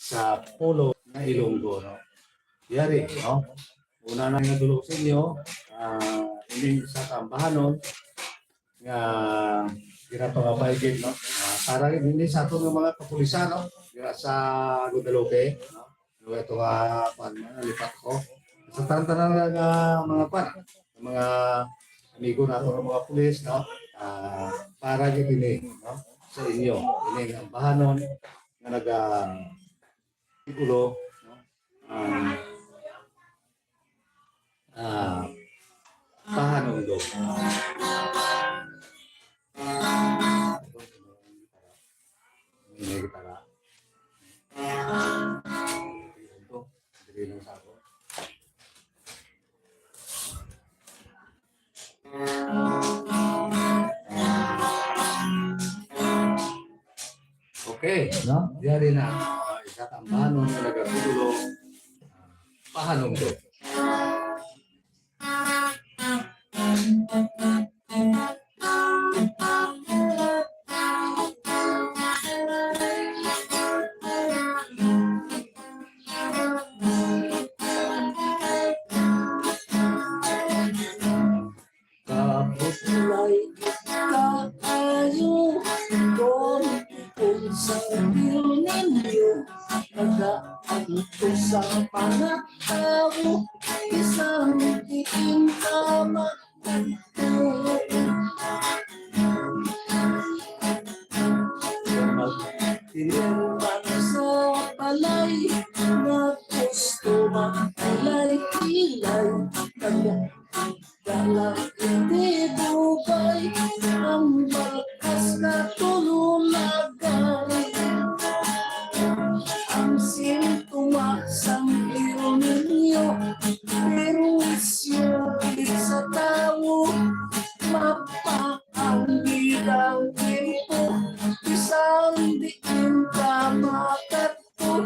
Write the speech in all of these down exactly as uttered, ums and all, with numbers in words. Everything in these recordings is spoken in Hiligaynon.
sa Pulong nga Ilonggo, no? Yari, no? Una na nga dulog sa inyo, ah, ining sa tambahanon nga ginapangapaigid, no? Ah, para ini sa aton nga mga kapulisan, no? Dira sa Guadalupe, no? Ito nga, kuwan, mga lipat ko. Sa tanan-tanan nga mga, kuwan, mga amigo nato nga mga pulis, no? Ah, para gid ini, no? Sa inyo, ini nga bahanon nga naga-, ulo, no? Ah, ah, pahanumdom. May gitara. Ito, dili lang sa ako. Okay, no? Yari na. Ah, isa tambahanon nga nagatulo. Pahanumdom. Kabudlay kaayo, gamiton sa ninyo, nagaantos ang mga tawo, bisan diin ka man. Tinirman sa balay, nga gusto maghilay-hilay, kag dala hindi dugay, ang balkas nga tululagay. Ang simptoma sang El Niño, perwisyo gid sa tawo, mapaanggid ang tiyempo, bisan diin ka makadto,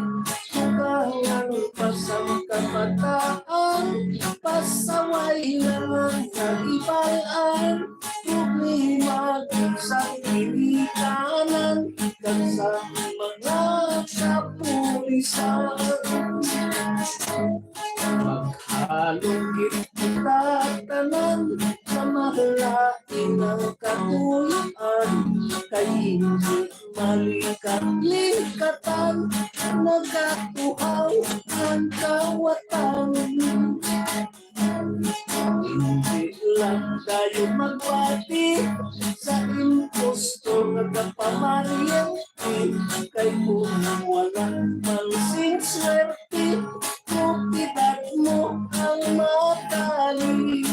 dugangan pa sang kabataan, pasaway na nga nahibal-an, problema gid sa ginikanan, kag sa mga kapulisan. Maghalong gid kita tanan sa malain ang katuyoan, kay hindi malikatlikatan, nagatuhaw ang kawatan. Hindi lang tayo magbati sa impostor nga kapamaryente, kay kung wala man sing swerte, propiedad mo ang matali.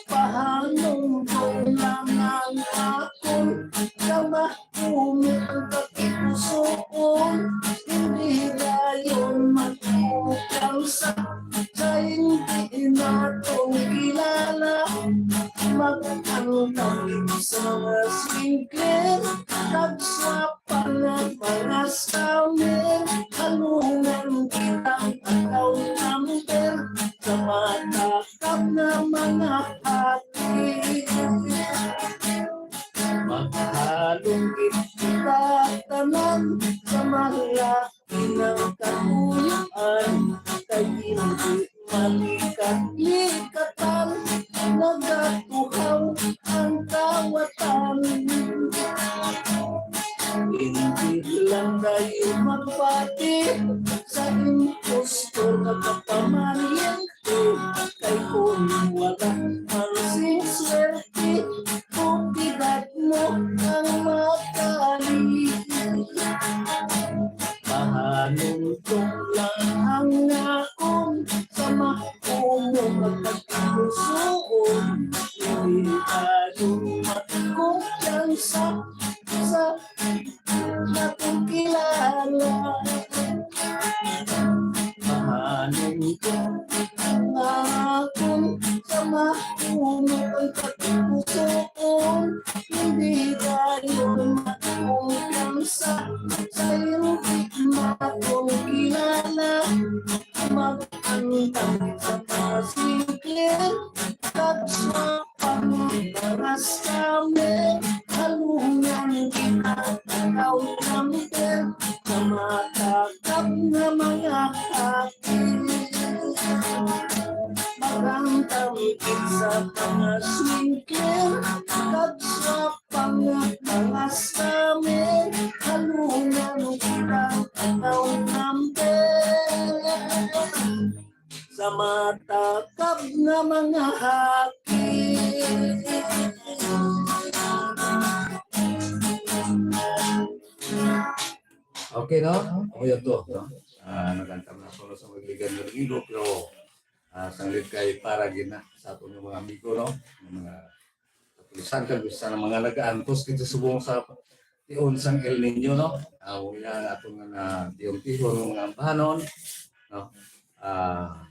Pahanumdom lang ang akon, kama Kung ang pagkipusoon, hindi dayon magtukang sa, sa hindi nato kilala. Mag-antay sa mga singkler, kag sa mga, mga scammer, halungan kitang account number sa matakap na mga hati. Maghalong gid kita tanan sa malain ang katuyuan, kay hindi malikat-likatan, nagatuhaw ang kawatan. Hindi lang tayo magbati sa impostor nga kapamaryente, kay kung wala man sing swerte, propiedad mo ang matali. Pahanumdom lang ang akon sa makumo nga pagkapusoon. Hindi tayo magkumpiyansa sa natong kilala. Pahanumdom lang ang akon sa makumo nga pagkapusoon. Hindi tayo magkumpiyansa sa hindi nato kilala. Mag-antay sa mga singkler, kag sa mga scammer, halungan kita, ikaw ang nga mga haki, magamtamit sa mga swingkler, kag sa pang-, mga scammer, halungan kitang account number sa matakab nga mga haki. Okay, no? Amo yun to, no? Ah, naganta man ako sa magligan nga domingo, pero, ah, sanglit kay para gid na sa aton nga mga amigo, no? Nga mga kapulisan, kag sa mga nagaantos kita subong sa tion sang El Niño, no? Ah, amo nga aton nga na tiyong-tiyon nga mga ambahanon, no? Ah,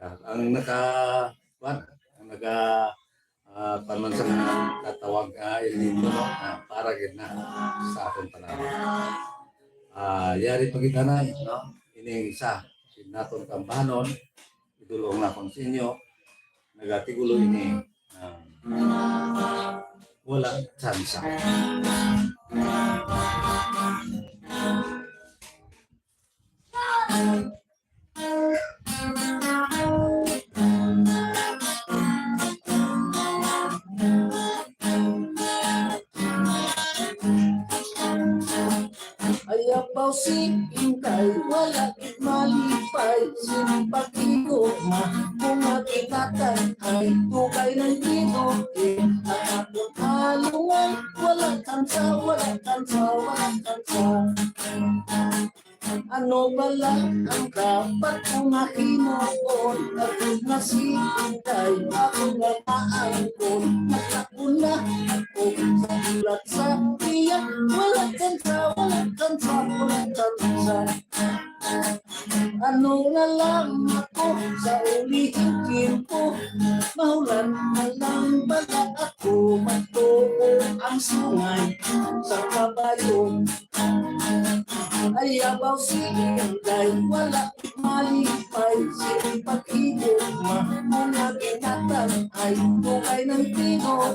ah, ang naka, kuwan, ang naga, ah, kuwan man sa mga tatawag, ah, El Niño, no? Ah, para gid na sa aton panahon. Ah, yari pa gid anay, no? Ining isa, sin naton ka ambahanon, idulong nakon sa inyo, nagatigulo ini, ah, wala tsansa. Ayabaw si Inday, wala gid malipay. Sini pag-igugma, kung maginatan ay tugay ng tinuod. Ang akon halungay, wala tsansa, wala tsansa, wala tsansa. Ano bala ang dapat ko nga himuon? Ako nga si Inday, ako nga maangkon. Nagtakbo na ako sa bulat sa iya. Wala tsansa, wala tsansa, wala tsansa. Ano na lang ako sa ulihing tiyempo? Mahulat na lang bala ako, matuo ang sungay sa kabayo. Ayabaw si Inday, wala malipay, sini pag-igugma, kung maginatan ay tugay ng tinuod.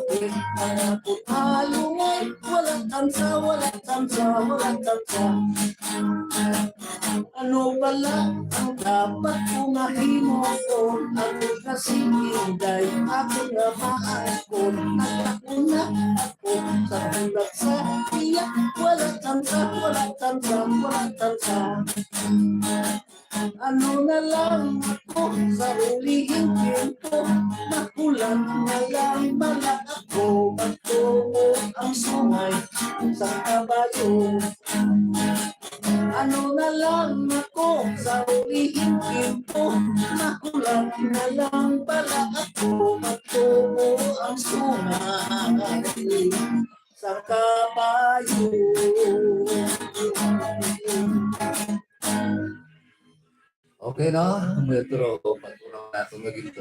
Ang akon halungay, wala tsansa, wala tsansa, wala tsansa. Ano bala ang dapat ko nga himuon? Ako nga si Inday, ako nga maangkon. Nagtakbo na ako sa bulat sa iya. Wala tsansa, wala tsansa, wala tsansa. Ano na lang ako sa ulihing tiyempo? Mahulat na lang bala ako, matuo ang sungay sa kabayo. Ano na lang ako sa ulihing tiyempo? Mahulat na lang bala ako, matuo ang sungay sa kabayo. Okay, no? Metro, pagkulang nato nga ginto.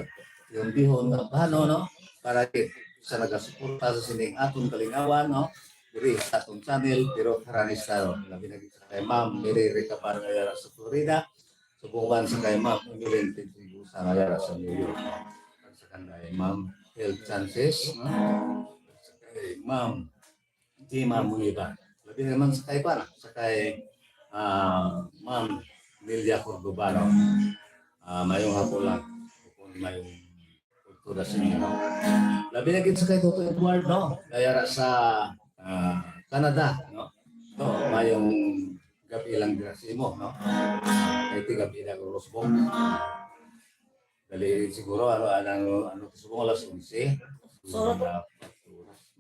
Yung bihon nga bano, no? Para gid sa nagasuporta sa sining aton kalingawan, no? Diri sa aton channel, pero Haranis tayo. Labi na gid sa kay Ma'am Mary Recabar nga yara sa Florida. Subong man sa kay Ma'am Emeline Pedrigosa nga yara sa New York, no? Kag sa kanday Ma'am Health Chances, no? Kag sa kay Ma'am Jema Muiba. Labi naman sa kay, para sa kay, ah, Ma'am Nelia Cordobano. Ah, mayong hapon lang. Kung mayong kultura sa inyo, no? Labi na gid sa kay Toto Edward, no? Nga yara sa, ah, Canada, no? To, mayong gabi lang dira sa imo, no? Kay ti gabi na ko, Rosbong. Dali siguro, ano, ano, ano, gusto mo alas onse? Sorry po.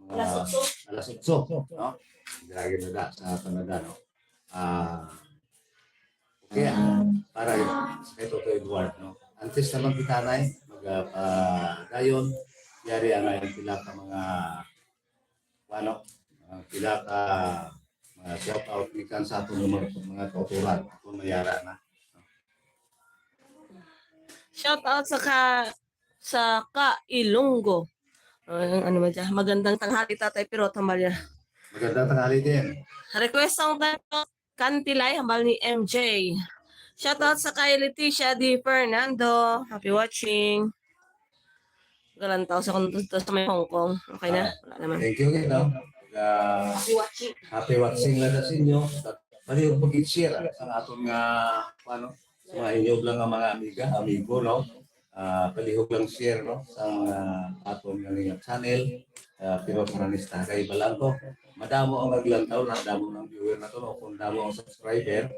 Mga alas otso. Alas otso, no? Grabe na da sa Canada, no? Ah, okay, ah, para yun, sa kay Toto Edward, no? Antes naman kita na eh, mag, ah, padayon, yari ang, ang pila ka mga, ano, ah, pila ka mga shout out gikan sa aton mga, mga kauturan, kung mayara na. Shout out sa ka, sa ka Ilonggo. Ay, ano man siya? Magandang tanghali, Tatay Pirot, hambal niya. Magandang tanghali din. Request song tayo, Kantilay, hambal ni M J. Shout out sa kay Leticia D Fernando. Happy watching. Galantaw sa kung to sa may Hong Kong. Okay na? Wala naman. Thank you, gid, no? Uh, Happy watching. Happy watching lang sa inyo. Palihog pag-share, ah, sa aton nga, ano, sa mga inyo lang nga mga amiga, amigo, no? Ah, palihog lang share, no? Sa, ah, aton nga nga channel, ah, pero para nista kay balang ko. Madamo ang naglantaw, na damo ng viewer na to, no? Kung damo ang subscriber,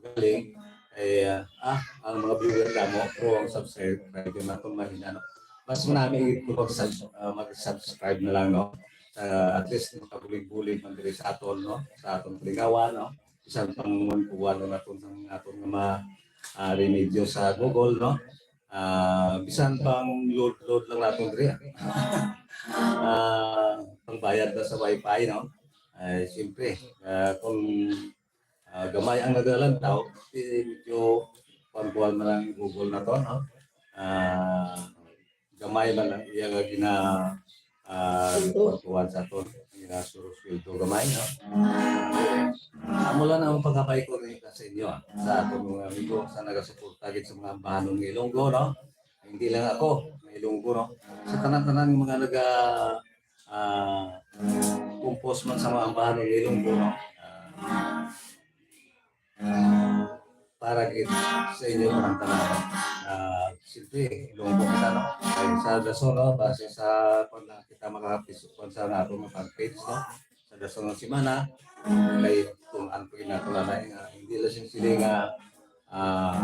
galing, eh, ah, ang mga viewer damo, pero ang subscriber na to mahina, no? Mas marami ito mag-sub-, ah, mag-subscribe na lang, no? Sa, at least, makabulig-bulig man diri sa aton, no? Sa aton kalingawan, no? Bisan pang kuwan na naton sang aton nga ma-, ah, remedyo sa Google, no? Ah, bisan pang load, load lang naton diri. Ah, pangbayad na sa wifi, no? Ay, siyempre, ah, kung, ah, gamay ang nagalantaw, di medyo kuwan-kuwan man ang Google na to, no? Ah, gamay man ang iya nga gina, ah, Sweldo. Kuwan sa aton, ginasuro sweldo gamay, no? Amo lang ang pagkabay ko rin sa inyo, ah, sa aton mga amigo sa nagasuporta gid sa mga ambahanon nga Ilonggo, no? Hindi lang ako, mga Ilonggo, no? Sa tanan-tanan nga mga naga, ah, compose man sa mga ambahanon nga Ilonggo, no? Ah, para gid sa inyo, mga tanan. Ah, siyempre, Ilonggo kita, no? Kay sa dason, no? Base sa kung na kita makakapis-, kung sa nga akong pag-page, no? Sa dason ng semana, kay kung ano po yung natural na, ah, hindi lang siya sila nga, ah,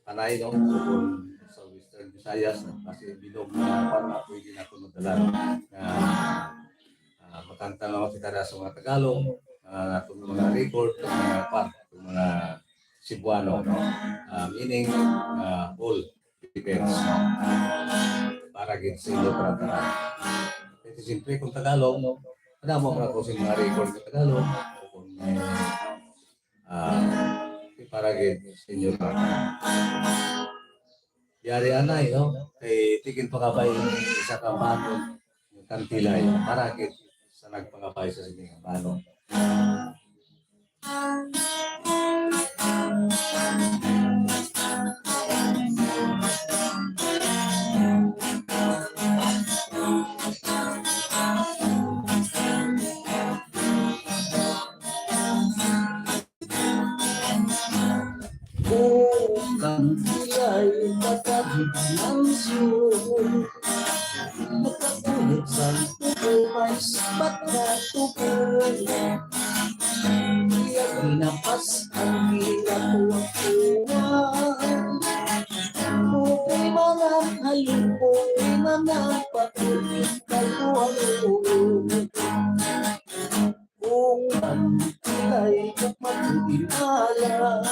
panay, no? Kung sa Western Visayas, kasi bilog na kung na pwede na ito madala, no? Na, ah, makanta naman kita na sa mga Tagalog, ah, itong mga record, itong mga, pa, itong mga Cebuano, no? Ah, meaning, ah, all depends, no? Para gid sa inyo, para tanan. Kasi siyempre, kung Tagalog, madamo man ako sa mga record sa Tagalog, kung may, ah, para gid sa inyo, para tanan. Yari anay, no? Kay tigin pa ka ba yung isa ka manon, yung kantilay, para gid sa nagpangabay sa sining manon. Kung ang kilay patagit ng siyod, makatulog sa tubo, may sapat na tubo. Iya ginapas ang ginakuha-kuha. Bukoy mga halupong, mga patuloy kaluha-luha. Kung ang kilay ug magdinalas,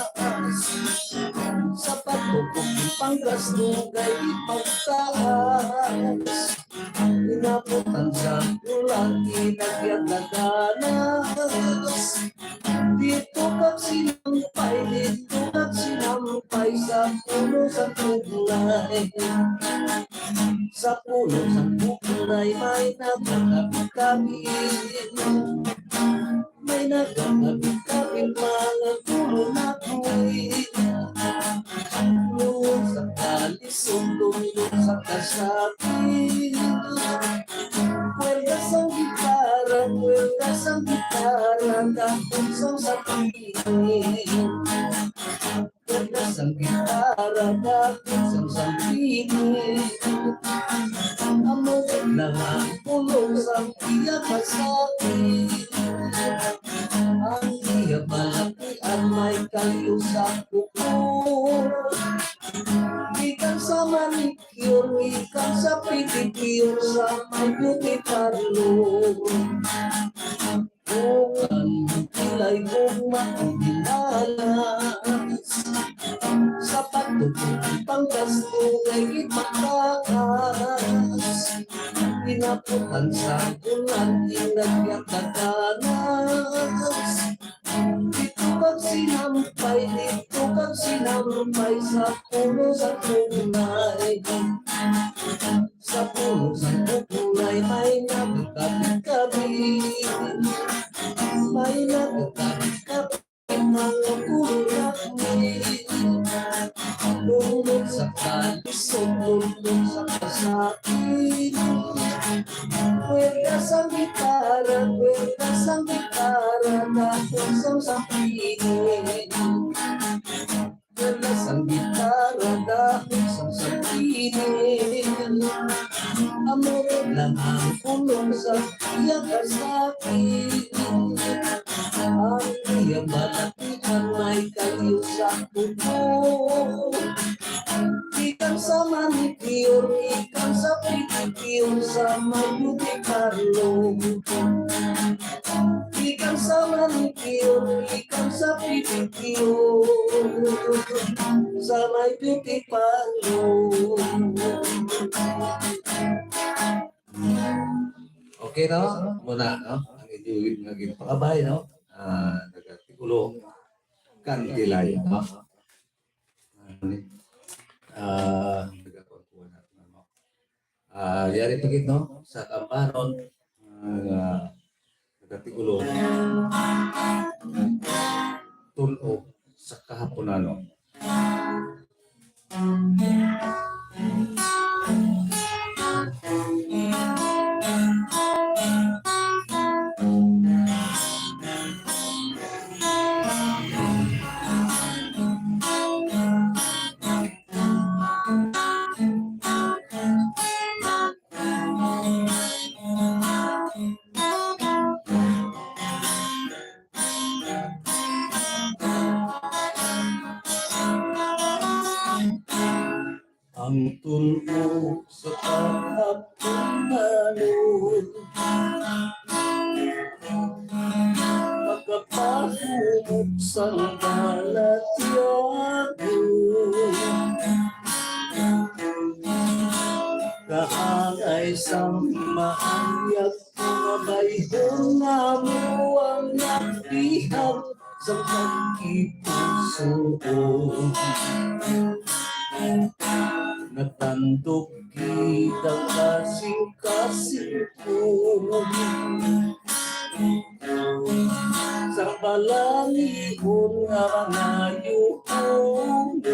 sa pagtukog ni panggas dugay ipagtaas. Inabutan sa ulan, inagyat na danas. Dito kag sinampay, dito kag sinampay sa puno sa tuglay. Sa puno sa tuglay may nagkakabit-kabit. May nagkakabit-kabit mga tulo na kuwi. Luwag sa kalisod, tumilog sa kasapit. Kwelda sang gitara, kwelda sang gitara, dapit sang sapit. Kwerda sang gitara, dapit sang sampini. Amo na nga ang pulong sang iya kasakit. Ang iya balakian may kayo sa kuko. Gikan sa manicure, gikan sa pedicure, sa may beauty parlor. Bukan kilay kung makikinalas. Sa pagtupad panggasto kay gipataas. Pinaputan sa kunan, inagyat na danas. Dito kag sinampay, dito kag sinampay sa puno sa tunay. Sa puno sa tunay may nagkakabit-kabit. May nagkakabit-kabit mga kulay. Lumot sa kalisod, lumot sa kasakit. Kwelda sang gitara, kwelda sang gitara, dapit sang sampini. Wala sang gitara dahon sang sagini. Amor lang ang kulong sa iya kasakit. Ang iya balatian may kalyo sa kuko. Gikan sa manicure, gikan sa pedicure, sa may beauty parlor. Gikan sa manicure, gikan sa pedicure, sa may beauty parlor. Okay, no? Muna, no? Ang inyong nga ginpakabay, no? Ah, nag-artikulo, kantilay, no? Ah, nagakuan-kuan nato, no? Ah, yari pa gid, no? Sa Kaambaron, ah, nagkatigulo, tun-og sa Kahaponanon. Ang tun-og sa kahapon nanon, makapahumok sang balatyagon. Kaangay sang maayag, mga bayhon nga amo ang nagbihag sa pagkipusuon. Natandog kita kasing-kasing ko sa balangihon nga mga yuhon.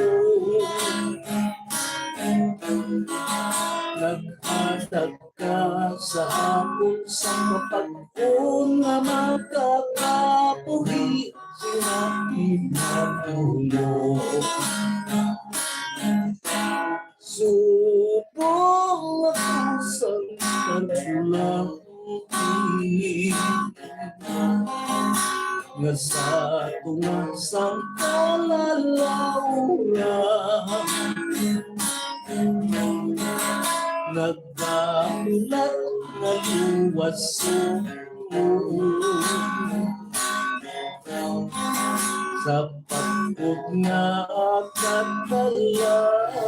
Naghatag ka sa akon sang kapag-on nga makakabuhi sina pinapuno. Subong ako sang pagkulang nga sa tunga sang kalalawra. Nagdahulat nga luwas sa pagod nga katalagman.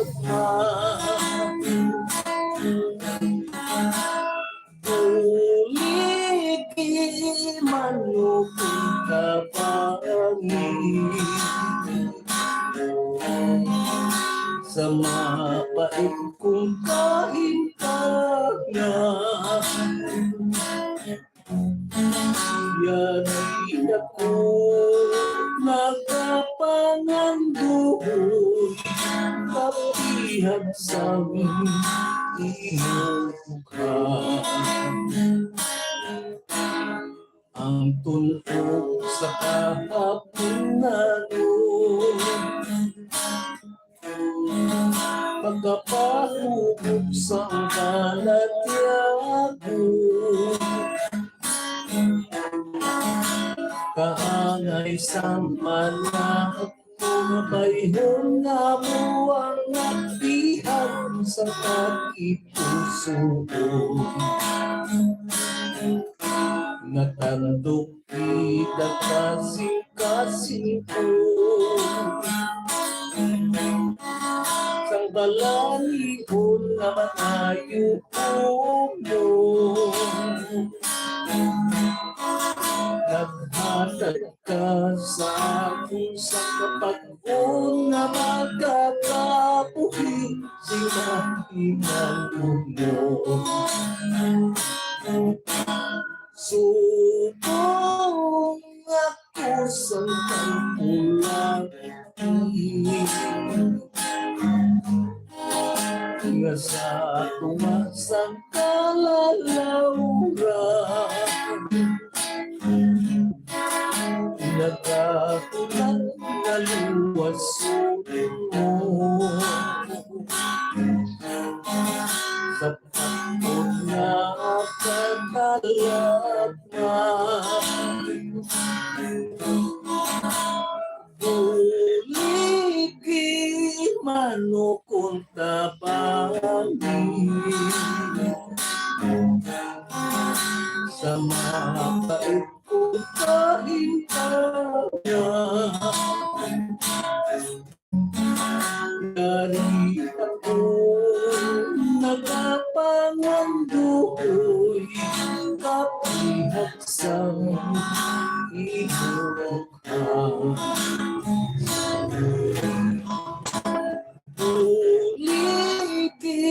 Buligi man o kung kabangi sa mapait kong kahimtangan. Yari ako nagapanganduhon, kapihag sa iyong ang tun-og sa kahapon nanon. Pagkapahubog sa balatyagon, kaangay sa mga mga bayhon nga buwang nagpihag sa pagkipusuon. Natandog kita kasing-kasing ko sang balangihon nga maayo ko. Naghatag ka sa akon sa kapag-on nga makakabuhi sila hinalugno. Subong ako sa pagkulang nga sa tumasang kalalawra. Nagka Ulan na liwas mo sa pagod nga katalagman. Buligi manukon tabani sa mapait kong kahimtana. Gani ako nagapangandoy, kapihak sa imo. Buligi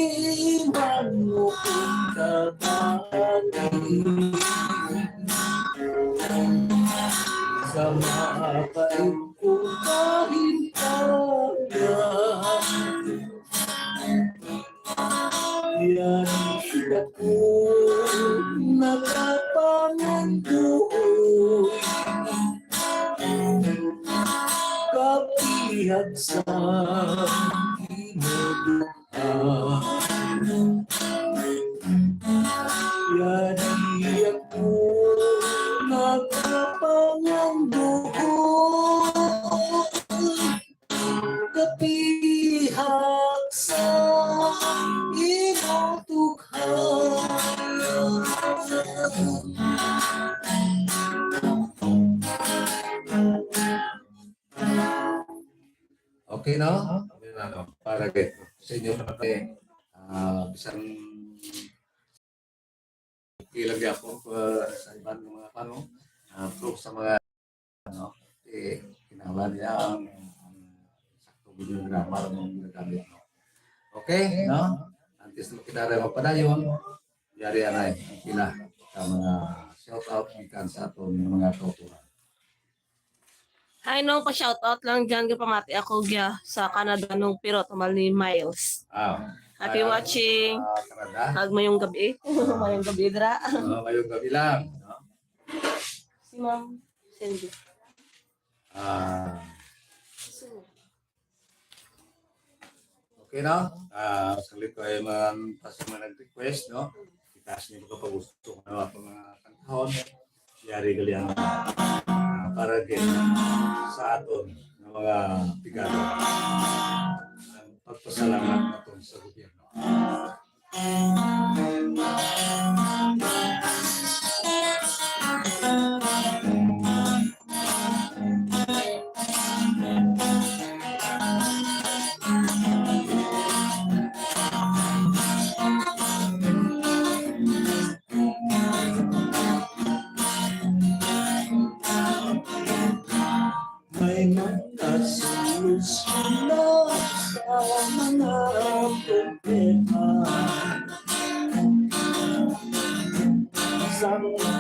manukon tabani sa mapait kong kahimtana. Yan ako nagapangandoy, kapihak sa imo dukha. Yari ako nagapangandoy, kapihak sa imo dukha. Okay, no? Yun na, no? Para kay sa inyo, pati, ah, bisan okay lang gyapon, ah, sa iban nga mga, ano, ah, proof sa mga, ano, eh, kinahanglan niya ang, ang sakto gyud nga grammar ang ginagamit, no? Okay, no? Antes mo kita rin magpadayon, yari anay, ang pila ka mga shout out gikan sa aton nga mga kauturan. Hi, Nong, pa-shoutout lang dyan. Gapamati ako gya sa Canada, Nong, pero tumal ni Miles. Ah, Happy para watching. Sa Canada. Kag mayong gabi. Ah. Mayong gabi, dra. Ah, mayong gabi lang, no? Si Ma'am Cindy. Ah. So, okay, no? Ah, saglit ko ay man, tas man nag-request, no? Itaas niyo pagkapagusto ko na ako mga kantahon. Yari gali ang, ah, para din sa aton nga mga Tagalog. Ang pagpasalamat naton sa gobyerno. May mga solusyon na sa mga problema. Sa mga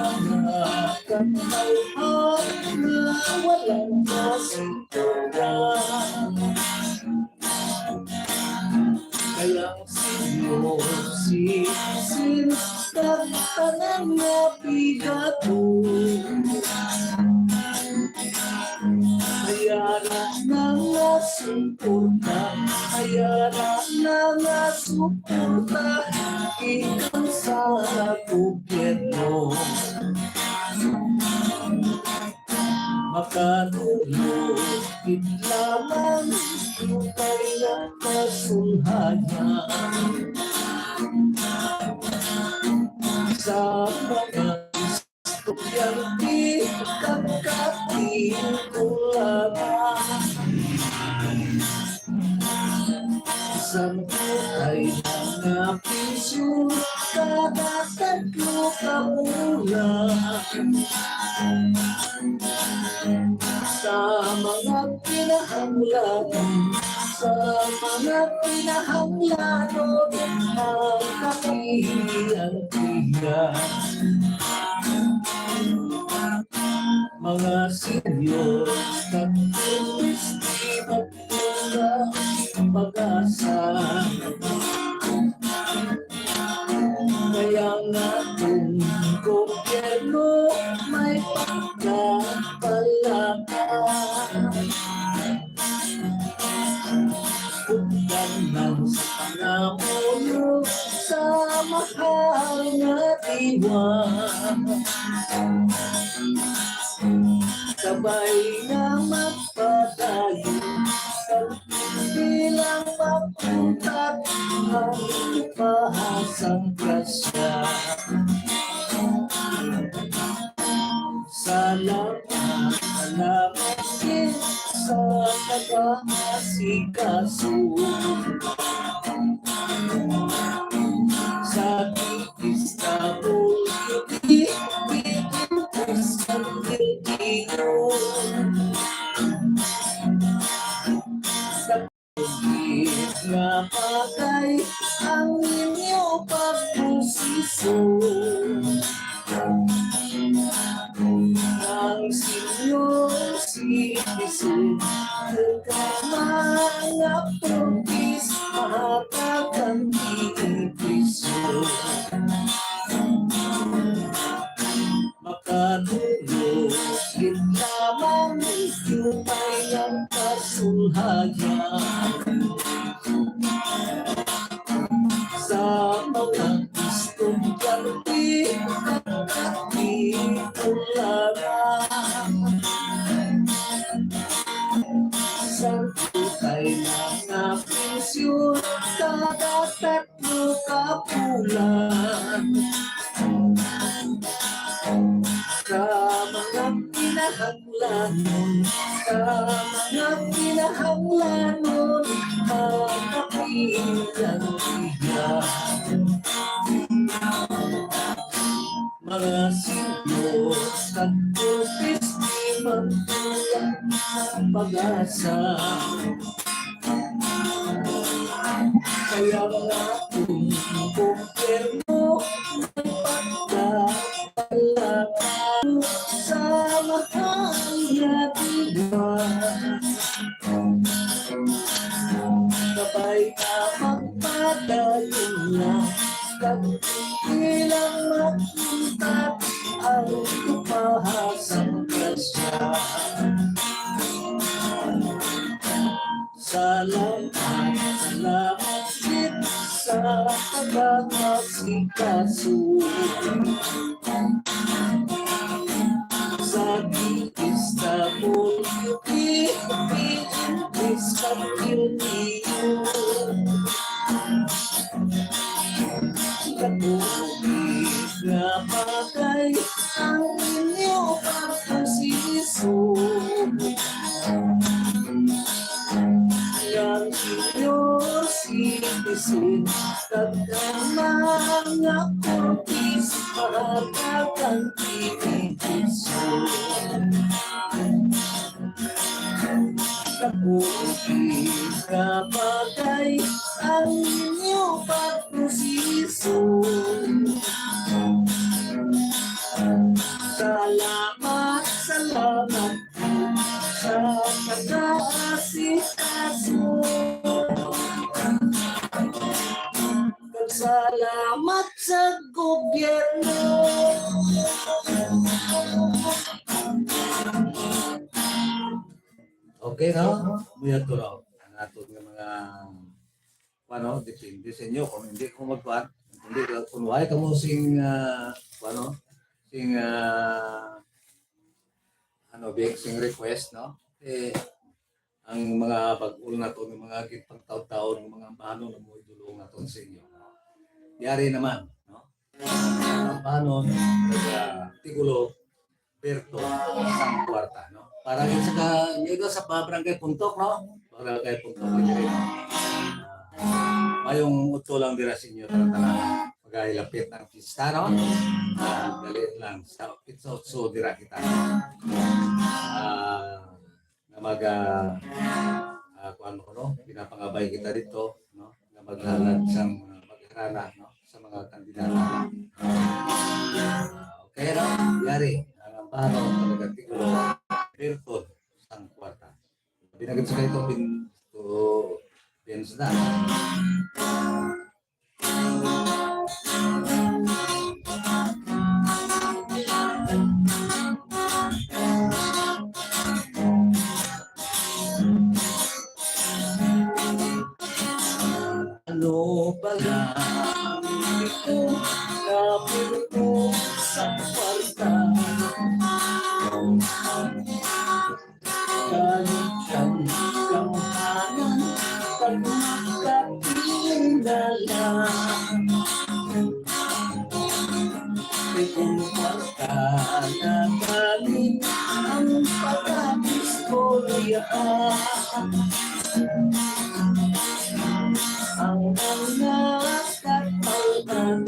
kabayhan na walang kasinturan. Kaya ang Señor, sisin, kag tanan nga pigado. Kaya na nga suporta, kaya na nga suporta, ikaw sa gobyerno. Makatulog gid lamang, tutay ang kasulhayan. Sa mga estudyante, kag kapintulan. Sa mga ay mga pisyo, kada tatlo ka bulan. Sa mga kinahanglan, sa mga kinahanglan, ang kapihian tiyan. Mga senior, kag fifty, magmula pag-asa. Kaya nga kung gobyerno may pagkapalaka, Ugdan lang sa pangamuyo sa mahal nga diwa. Sabay na magpadayon, kag bilang magkuntat ang ipahasang grasya. Salamat, salamat gid sa nag-aasikaso. Sa D S W D, sa L G U. Sa nga bagay ang inyo pagposisyon. Ang senior citizen, ug ang mga purpis, mahatagan benepisyo. Makadulog gid lamang, yutay ang kasulhayan. Sa mga estudyante, pagkatipularan. Sa tutay mga pensyon, kada tatlo ka bulan. Sa mga kinahanglanon, sa mga kinahanglanon, makapilang iya. Mga senior, kag festival, ang pag-asa. Kaya nga kung gobyerno nagpapalaban sa mahal nga diwa, sabay na magpadayon na, kag ilang makuntat ang ipahasang grasya. Salamat, salamat gid sa pag-aasikaso. Sa D S W D, P N S W D. Katulog nga patay ang inyo pagposisyon. Ang inyo citizen, kag ang mga kurtis, mahatagan benepisyo. Kabuhi nga bagay ang inyo pagposisyon. Salamat, salamat sa pag-aasikaso. Salamat sa gobyerno. Okay, no? Muya to, no? Ang aton nga mga, ano, depende sa inyo kung hindi ko magkuan, hindi ko, kung wala kamo sing, ah, ano, sing, ah, ano, big sing request, no? Eh, ang mga bag-ol naton, ang mga ginpangtaon-taon, ang mga ambahanon, ang mga idulong naton sa inyo. Yari naman, no? Ang ambahanon, taga Tigulo, Berto, sang kwarta, no? Para yun sa ka-, yun sa pa-, Barangay Puntok, no? Barangay Puntok, yun rin. Ah, mayong utso lang dira sa inyo, tanan-tanan. Magahilapit ang pista, no? Ah, dali lang, sa pizza utso dira kita. Ah, nga mag, ah, ah, kuwan mo, no? Pinapangabay kita dito, no? Nga maghalad sang, ah, pagharana, no? Sa mga kandidato. Ah, okay, no? Yari, ang amparo, pagkatikulo, Bertol, sang kwarta. Binagad sa kayo, pin-, to, pins na. Balikan gamhanan pag makatingala. Kay kung kwarta na galing ang pag-istorya, ang mga katawhan,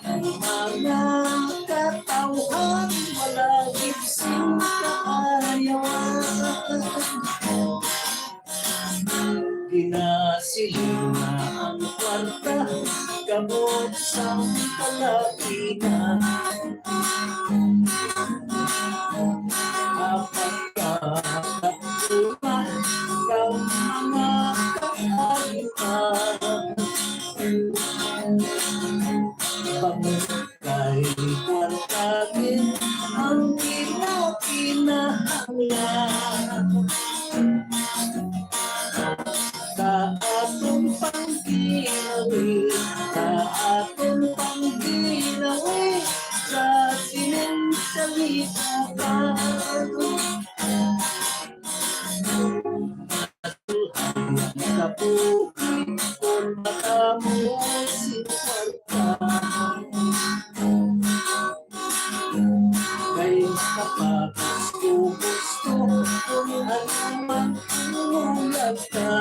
ang mga katawhan, wala gid sing kaayawan. Ginasiling na ang kwarta gamot sang kalainan. Apat ka katulad kang mga kaayuhan. Bangod kay kwarta gid ang ginakinahanglan. Sa aton pangginawi, sa aton pangginawi, sa sining kalibutan. Ang kabuhi kon madamo sing kwarta. Kay makapagusto-gusto kon ano man ang luyag ka.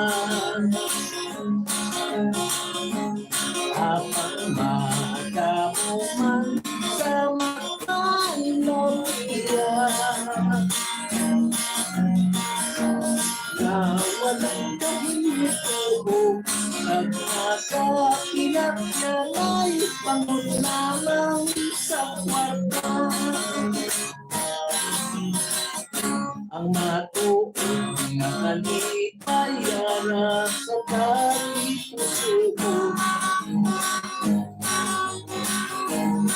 Apan madamo man sa mga nobya nga walang kahitabo, nagkakakinat na lay bangod lamang sa kwarta. Ang matuod nga kalipay ara sa tagipusoon.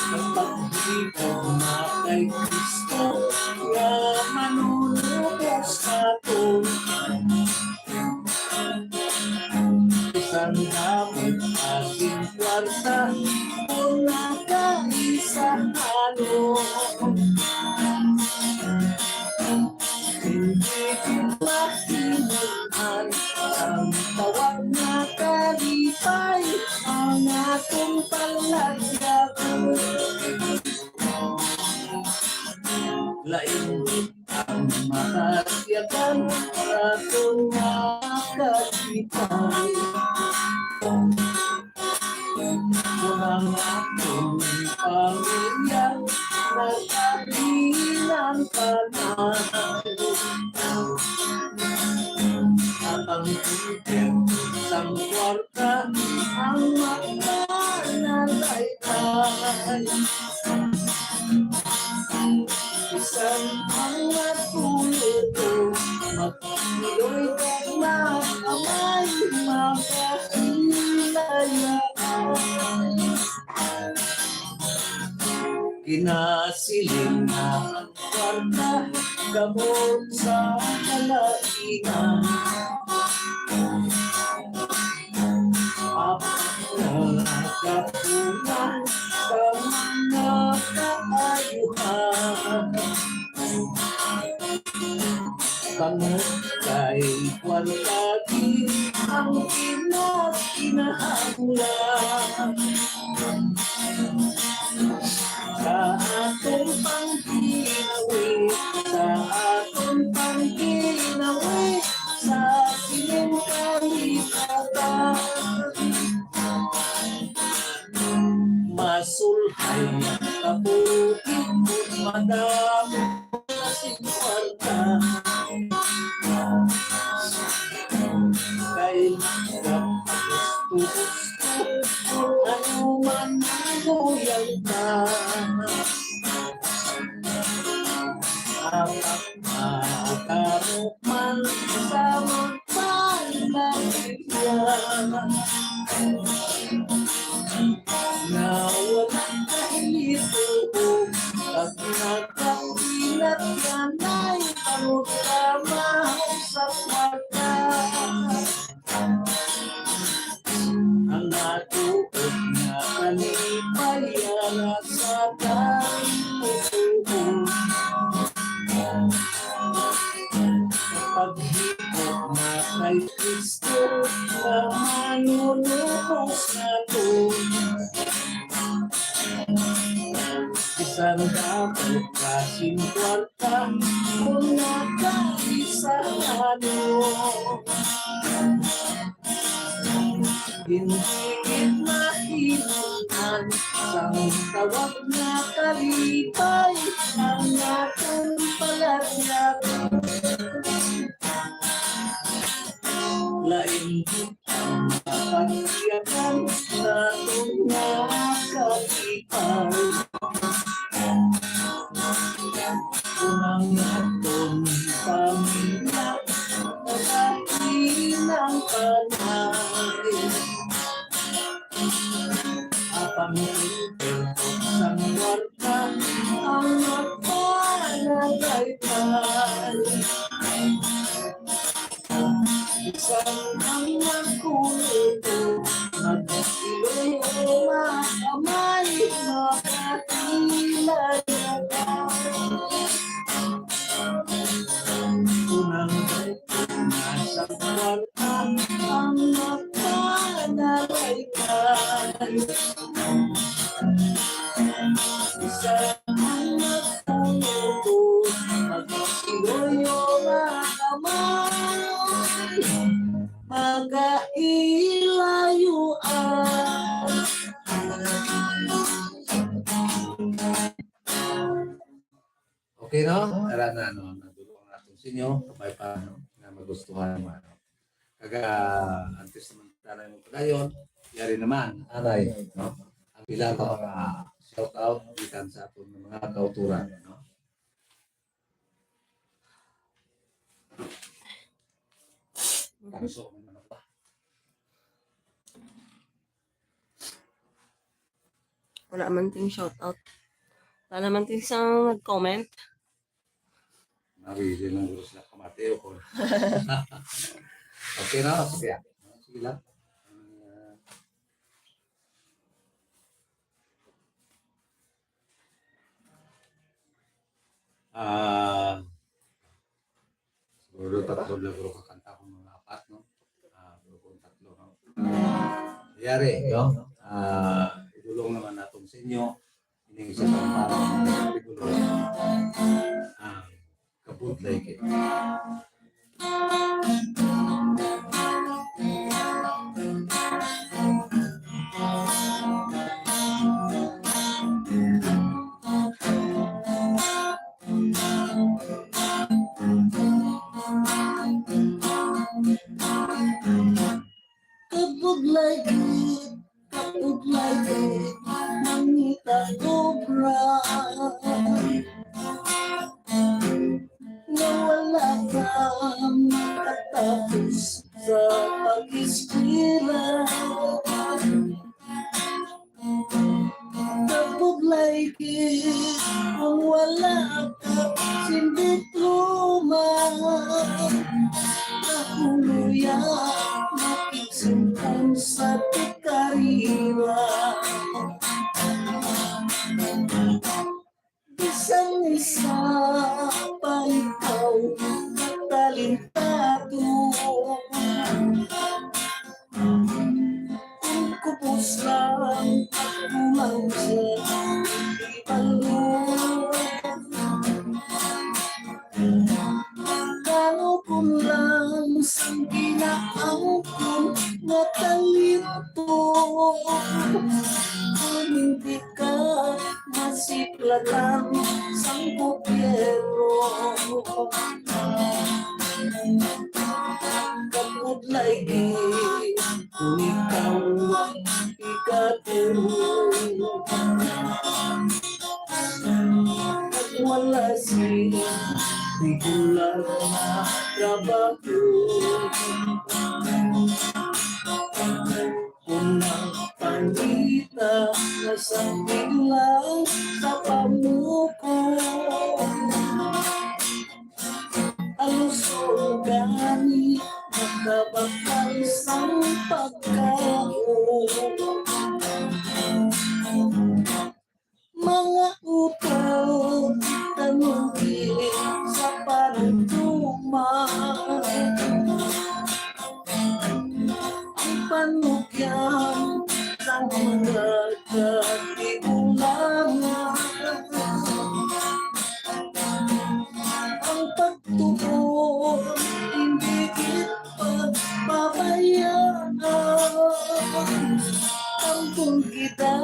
Ang paghigugma kay Cristo nga manunubos naton. Bisan damo pa sing kwarta, kon nagkaisahanon, hindi gid mahimo ang tawag nga kalipay ang aton palagyaon. Lain ang makasyakan sa aton mga kalipay. Kung ang aton pamilya nagkabilin ang tanan, at ang impyerno sang kwarta ang magpanalay. Bisan ang matulog, magtuloy kag makamay, makahinayaan. Ginasiling na ang kwarta gamot sa kalainan. Apan nagapunan sa mga kaayuhan. Bangod kay kwarta gid ang ginakinahanglan. Sa aton pangginawi, sa aton pangginawi, sa sining kalibutan. Masulhay ang kabuhi kon madamo na sing kwarta. Kay makagusto-gusto kon ano man ang luyag ka. Apan madamo man sa magpanalangin nga walang kahilito, at nagkakilat nga may pangutama sa kwarta. Ang natuod nga kalipay ara sa tagipusoon. Paghigugma kay Kristo nga manunubos naton. Bisan dapat ka sin kwarta, kung nakaisa ano. Hindi gid mahimuan sang tawag nga kalipay ang aton palagyag. Lain gid ang kapagyakan naton nga kalipay. Kung ang aton pamilya, pagkain ang panahon. Apang ito sang warta ang magpanalaytay. Bisan ang nagkuluto, nagsiloy o makamay, makatila na ba? Unang nasa kwarta ang magpanalaytay. Sa ang magpuluto, magsiloy o makamay, magkailayuan. Okay, no? Tara na, no? Nadulong naton sa inyo, kabay pa, no? Nga magustuhan mo, ano? Kaga, antes naman tayo mo padayon, yari naman, aray, no? Ang pila ka mga shout out gikan sa aton nga mga kauturan, no? Kanso man na ba? Wala man ting shout out. Wala naman ting isang nag-comment. Nabili lang gusto sila kamati o kung okay na, sige. Sige lang. Ah, siguro tatlo lang guro kakanta kung mga apat, no? Ah, pero kung tatlo, no? Yari, no? Ah, idulong naman natin sa inyo, ining isa sa mga artikulo. Ah, kabudlay kay. Kabudlay gid, kabudlay gid, mangita obra. Nga wala ka makatapos sa pag-eskwela. Kabudlay gid kung wala ka sing diploma. Nakuluya, makigsumpong sa ti karira. Bisan isa pa ikaw katalentado, kung kubos lang at kulang sa ibalo. Kaupon lang sang ginaangkon nga talento, kung hindi ka masiplatan sang gobyerno. Kabudlay gid kung ikaw ang ikaturo. Kag wala sing regular nga trabaho. Unang pangita nga sa biglang sa pamuko. Aluson gani makabakal sang pagkaon. Mga utod, tanong sa panumduma. Ang panugyan sang mga katibulangan, ang pagtuon hindi gid pagpabayaan. Tambong kita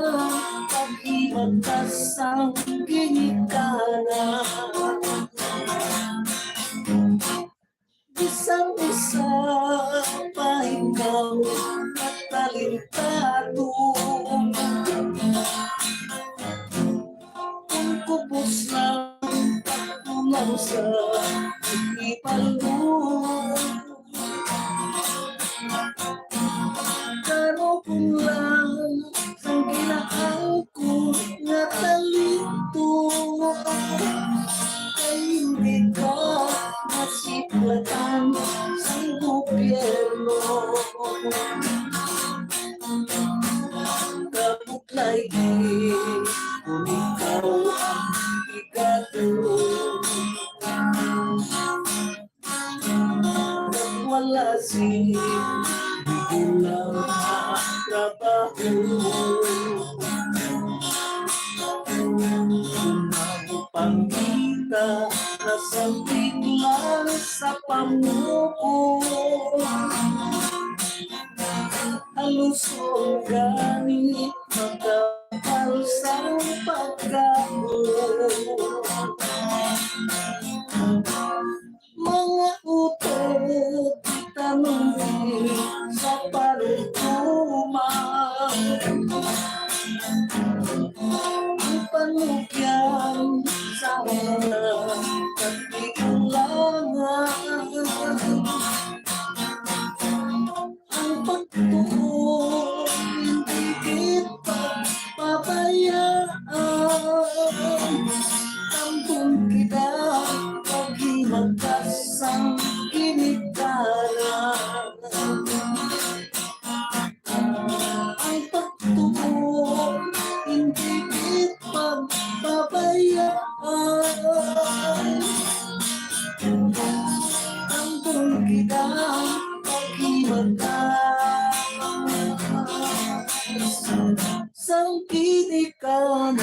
pag-iwagtas sang ginikanan. Bisan usa pa ikaw matalentado, kung kubos lang, kulang sa ibalo. Karon lang sang ginaangkon nga talento, kay hindi ka masiplatan sang gobyerno. Kabutlay gid kung ikaw ang ikatulog. Wala si Bigula trabaho. Pangita na sa bigla sa pamuko. Halos gani makapal sang pagkaon. Mga utod kita man sa parugtuma, ang panugyan sa mga katigulangan. Ang pagtuon hindi kita pabayaan. Tambong kita pag-iwagtas sang ginikanan. Ang pagtuon hindi kita pabayaan. Tambong kita pag-iwagtas sang ginikanan.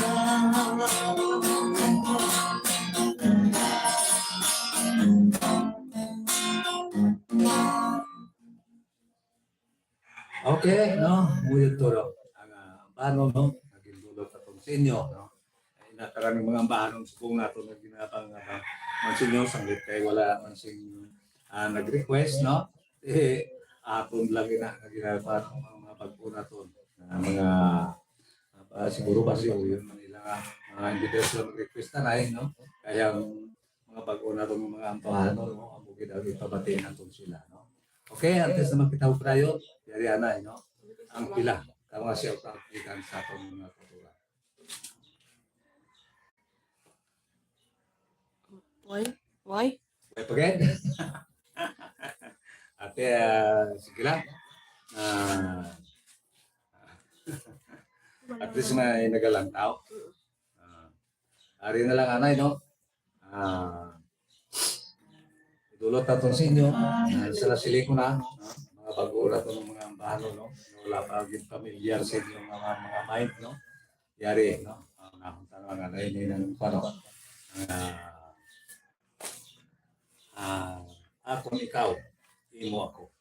Okay, no? Muyod turo. Ang, ah, ambahanon, no? Naging dulot atong sa inyo, no? Ay, nataran ng mga ambahanon, subong nato na ginabang, ah, man sa inyo, sanglit kay wala man sing, ah, nag-request, no? Eh, aton lang ina, nga ginabang ang mga bag-o naton. Ah, mga, ah, siguro ba siya, yun, Manila nga, mga individual request na rin, no? Kaya ang mga bag-o naton mga ambahanon, no? Ang bukid ang ipabati naton sila, no? Okay, antes na magkita ko kayo, yari anay, no? Ang pila, ang mga shout out gikan sa atong mga kultura. Why? Why? Why pa gid? Ate, ah, sige lang. Ah, at least may nagalantaw. Ah, ari na lang, anay, no? Ah, idulot naton sa inyo. Ah, sila sili ko na, ah, mga bag-o naton mga ambahanon, no? Wala pa gid familiar sa inyo mga, mga mind, no? Yari, no? Ah, nahunta nga na ini nang, ano, ah, ah, akong ikaw, imo ako.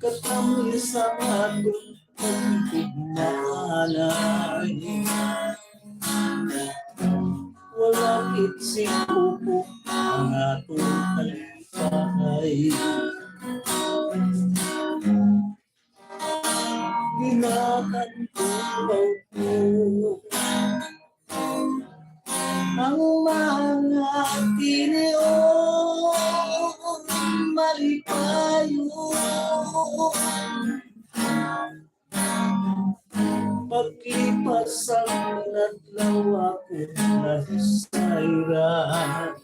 Katamis ang atong pagtugmaanay. Wala gid siguro ang atong kalipay. Ginahan ko ang mga tinion malipayon. Paglipas sang adlaw, ako nahisayran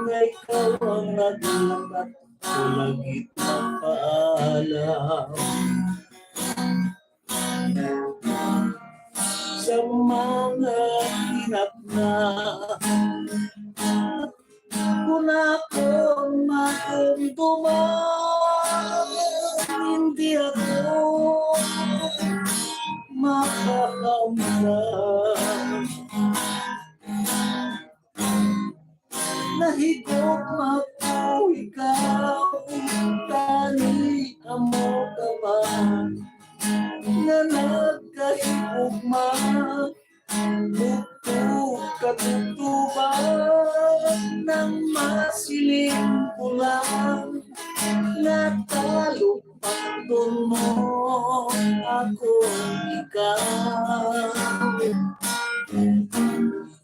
nga ikaw ang naglakat, wala gid magpaalam. Sa mga hinapna, kung ako matumtuman, hindi ako makakamtan. Nahigugma ko ikaw, tani amo ka man nga nagkahigugma. Bugtog katutuban nang masiling ko lang nga talupangton mo ako, ikaw.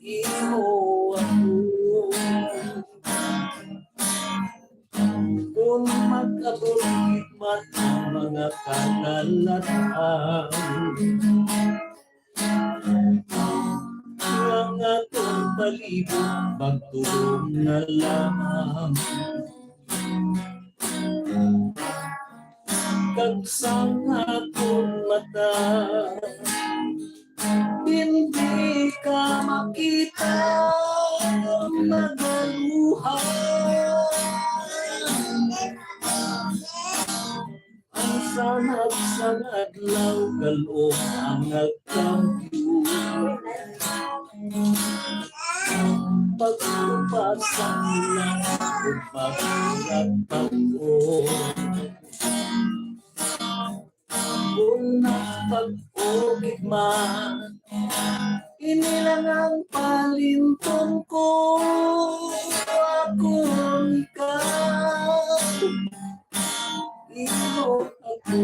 Imo ako. Kung mag-abot man ang mga kagalatan, ang atong palibot magtulong na lamang. Kag sang akon mata, hindi ka makita magaluha. Ang sanag sang adlaw, galom ang nagkambyo. Pagkupas sa ulan, ug pagkulat pag-o. Kung nagpag-ukit man, ini lang ang palintong ko. Ako ang ikaw, imo ako.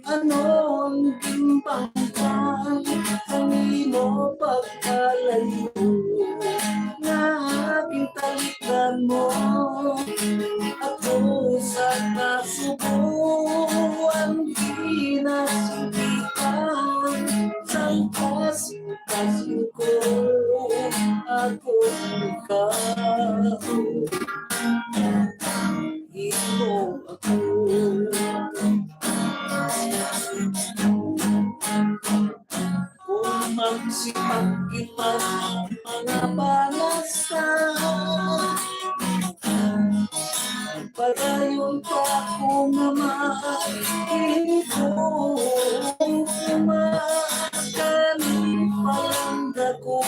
Ano ang gimbangtan ang imo pagkalayo nga aking talikdan mo? Ako sa kasubo ang ginasigitan sang kasing-kasing ko. Ako ikaw, imo ako. Kung magsipag kita, mga panasa, padayon pa ako nga maipon. Kani palangga ko,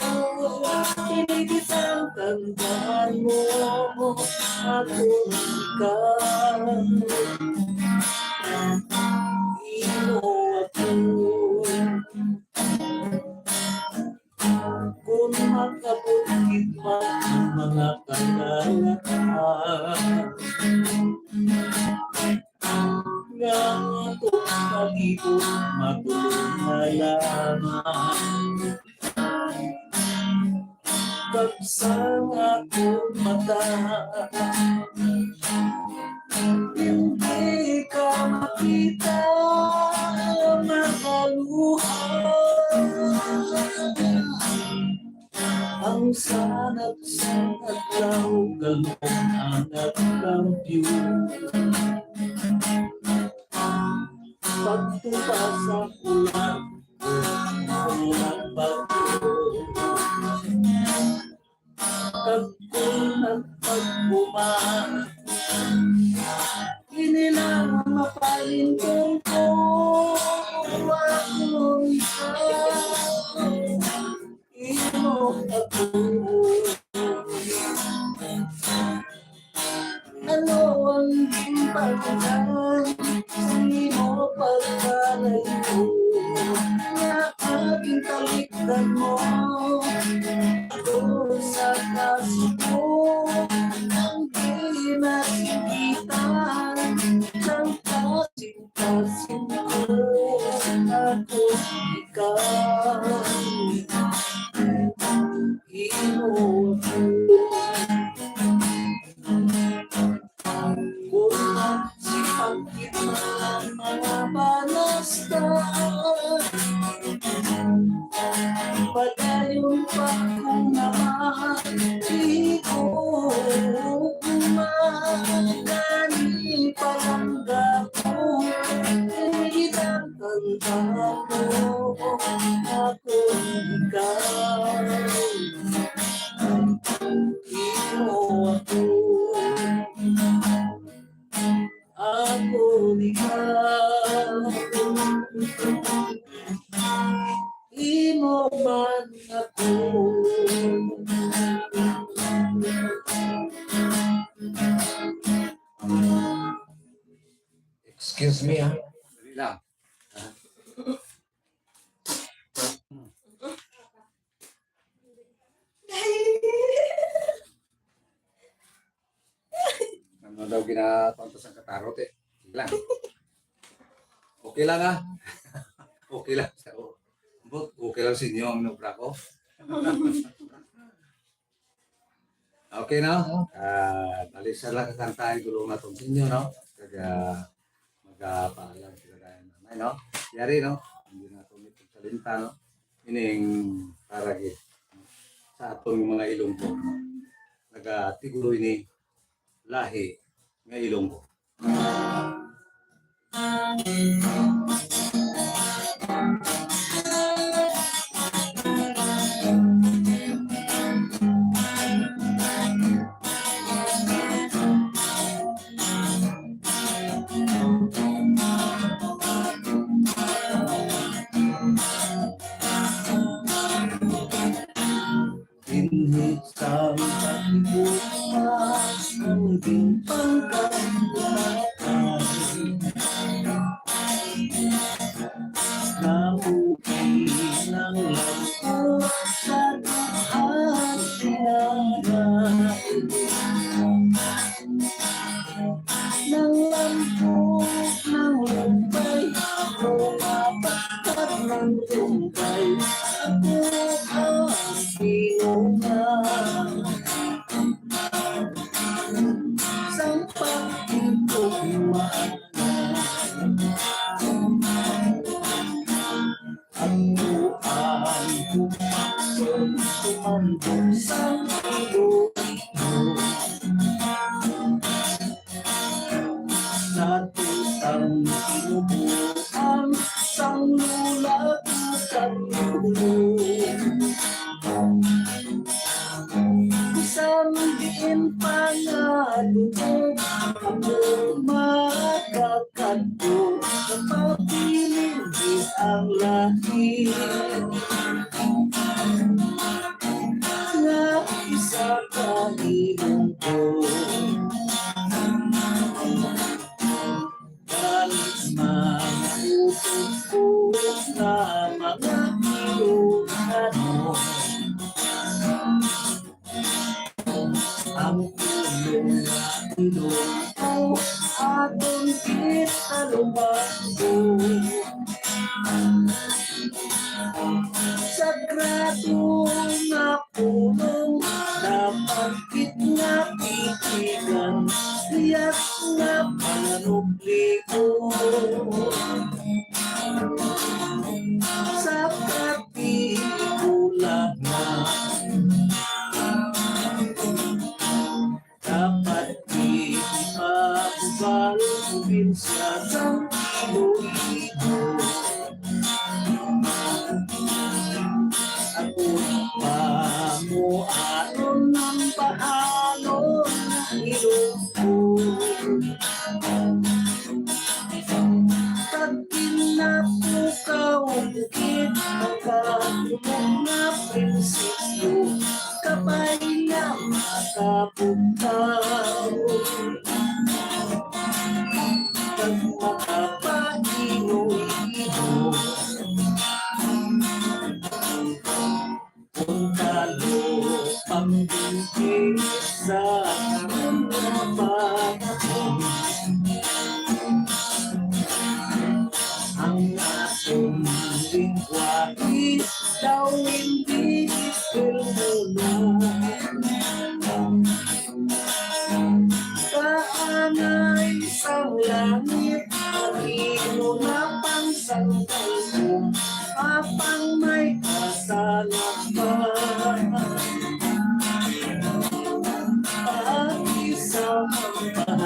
ini gid ang tandaan mo, ako ikaw. Imo ako. Kung makabot gid man ang mga kalalatan nga akong palibot, matulog na lamang. Pag sang akong mata, hindi ka makita magaluha. Ang sanag sang adlaw, galom ang nagkambyo. Pagtupa sa ulan, ulan pagtupa. Pagkulang pagbuman, ini lang ang mapalintong ko. Ako ikaw, imo ako. Ano ang ginpangtan sa imo pagkalayo nga aking talikdan mo? Ako sa kasubo ang ginasigitan sang kasing-kasing ko. Ako ikaw, imo ako. mo ako. Ako ikaw, imo man ako. Excuse me, ha? Dali lang. Ano daw ginapantos ang katarot, eh? Sige lang. Okay lang, ah. Okay lang sa, okay lang sa inyo ang nobra ko. Okay, no? Ah, bali sa lang kakanta ang dulong naton sa inyo, no? Kag, ah, magapaalam sila dahil nanay, no? Yari, no? Hindi na ito may pagkalinta, no? Ining para gid sa atong mga Ilonggo, no? Nagatiguro ini lahi nga Ilonggo. Dinhi sa pagbukas ang ginpangkabuatan, nabuhi ng lampo sa duhang sinanay. Nang lampog ng lumpay, lumapag ng lumpay, ako ang pinunga. Sang pagtipog maaga, ang uan kumakson, kumandong sang iloilo. Natutang tinubuan sang lula ko kag lolo. Bisan diin pa nga dugo, ako makakadto, mapabilin ang lahi. Nga isa ka Ilonggo. Galing mga utos ko nga mga Ilongano. Ang pulong nga Ilonggo, aton kita lumanggo. Sagrado nga pulong, dapat gid nga titigan, liyas nga panupli ko sa Katipulangan. Dapat di mabubal probinsya sang Iloilo. Ako pa mo aron ang bahalon ng Ilonggo. Pag kinapukaw gid ang kahulog nga prinsipyo, kabay nga makabugtaw kag makapahinuhino. Kung talo pambinti sa karon nga panahon, ang aton lingwahe daw hindi Ilonggo. Kaangay sang langit, ang imo nga pangsangkay ko, apang may kasanag pa. Pati sa mga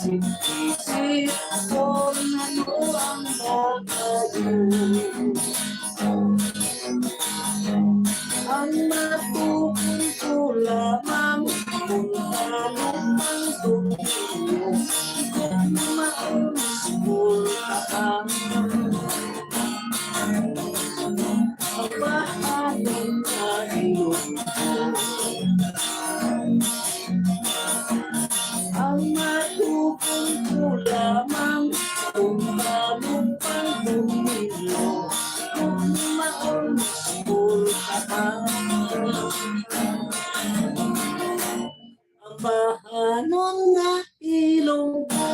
Isip kon ano ang nakayo. Ang matugon ko lamang kung ano ang tuyo, kung maunus ko ang kabahanan sa ilong ko. Ang matugon ko lamang kung balong pang bumilo, kung maon school ka pa. Ang bahanon nga ilong ko.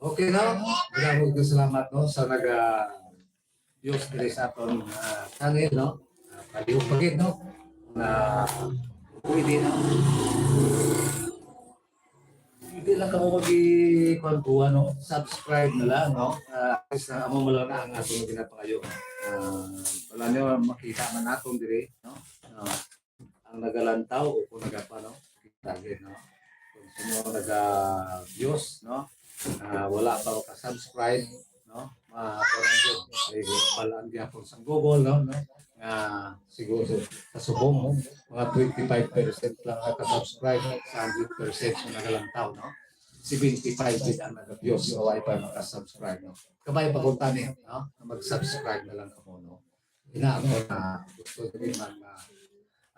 Okay, no? Maraming salamat, no, sa naga Dios diri sa aton, ah, channel, no? Ah, palihog pa gid, no? Na pwede, no? Hindi lang kamo magi-, kuwan, kuwan, no? Subscribe na lang, no? Ah, at least, ah, amo man lang na ang aton ginapangayo. Ah, wala nyo makita man naton diri, no? Ah, ang nagalantaw o kung nagapa, no? Kita gid, no? Kung sino naga-views, no? Ah, wala pa maka-subscribe, no? Ma-, kuwan gid. Kay balaan gyapon sang Google, no? No? Nga siguro sa, sa subong, no? Mga twenty-five percent lang naka-subscribe sa hundred percent nga nagalantaw, no? Seventy-five gid ang naga-views, so wala pa maka-subscribe, no? Kabay pa kuntani, no? Mag-subscribe na lang kamo, no? Ina ako na gusto din man, ah,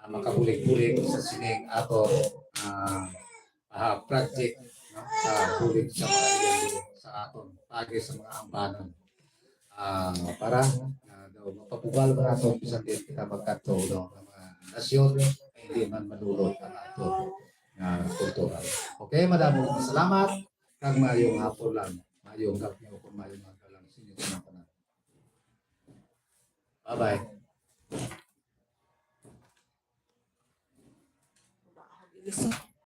ah, makabulig-bulig sa sining ato, ah, ah, project, no? Sa bulig sa mga, sa aton, pagi sa mga ambanan. Ah, para, ah, daw mapabugal man ato, bisan din kita magkadto, no? Ang mga nasyon, hindi man manulot ang ato, ah, kultura. Okay, madamo nga salamat. Kag maayong hapon lang. Maayong gabi o kung maayong aga lang sa inyo sa mga tanan. Bye-bye.